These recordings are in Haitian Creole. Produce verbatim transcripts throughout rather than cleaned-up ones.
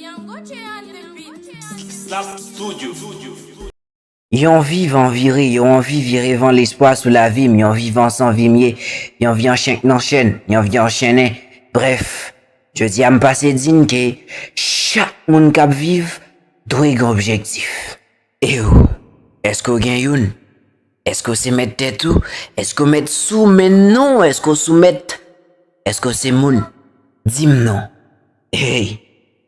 Young Gucci on the beat. Slap Studio. Yon viv anvire, yon anvi vire van lespwa sou lavi m, yon viv an san vi m ye, yon vi an chenk nan chenn, yon vi an chennen. Brèf, jodi a m pase di n ke chak moun k ap viv dwe gen objektif. E ou, èske w gen youn? Èske w se mèt tèt ou? Èske w mèt sou men non? Èske w sou mèt? Èske w se moun? Di m non. Hey,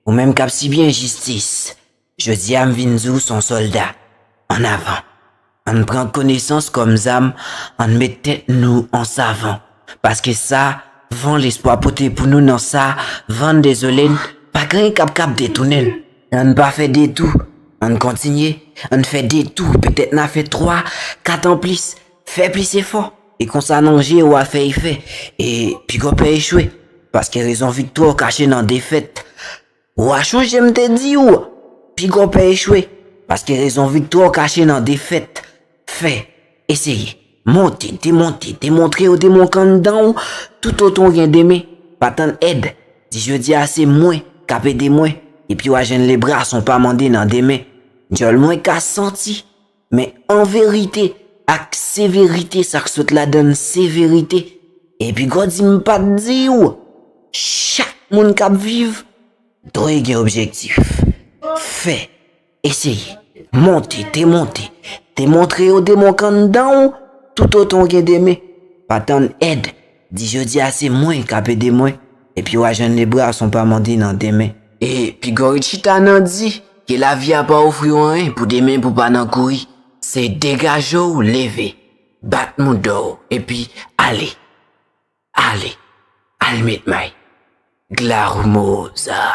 ou menm k ap sibyen jistis, jodi a m vin di w se yon sòlda. Ann avan. Ann pran konesans kòm zam, ann met tèt nou an savan. Paske sa, van lespwa pote pou nou nan sa, van dezole n, pa gen anyen k ap kab detounen n. Ann pa fè detou, ann kontinye, ann fè detou, petèt n a fè twa, kat anplis, fè plis efò. E konsa nan je w a fè efè, e pigò pè echwe, paske rezon viktwa w kache nan defèt. Ou a chonje m te di w, pigò pè echwe, paske rezon viktwa w kache nan defèt. Fè, eseye, monte, demonte, demontre yo de mwen k anndan w, toutotan w gen demen. Pa tann èd, di jodi a se mwen k ap ede mwen, epi w a jwenn lebra san w pa mande nan demen. Djòl mwen ka santi, men an verite, ak severite sa k sot ladan n se verite. Epi gò di m pa t di w, chak moun k ap viv dwe gen objektif. Fè, eseye, monte, demonte, demontre yo de mwen k anndan w, toutotan w gen demen. Pa tann èd, di jodi a se mwen k ap ede mwen, epi w a jwenn lebra san w pa mande nan demen. E pigò ret chita nan di ke lavi a pa ofri w anyen pou demen pou pa nan kouri. Se degaje w, leve, bat mouda w, epi ale, ale, al met may. Glarumoza.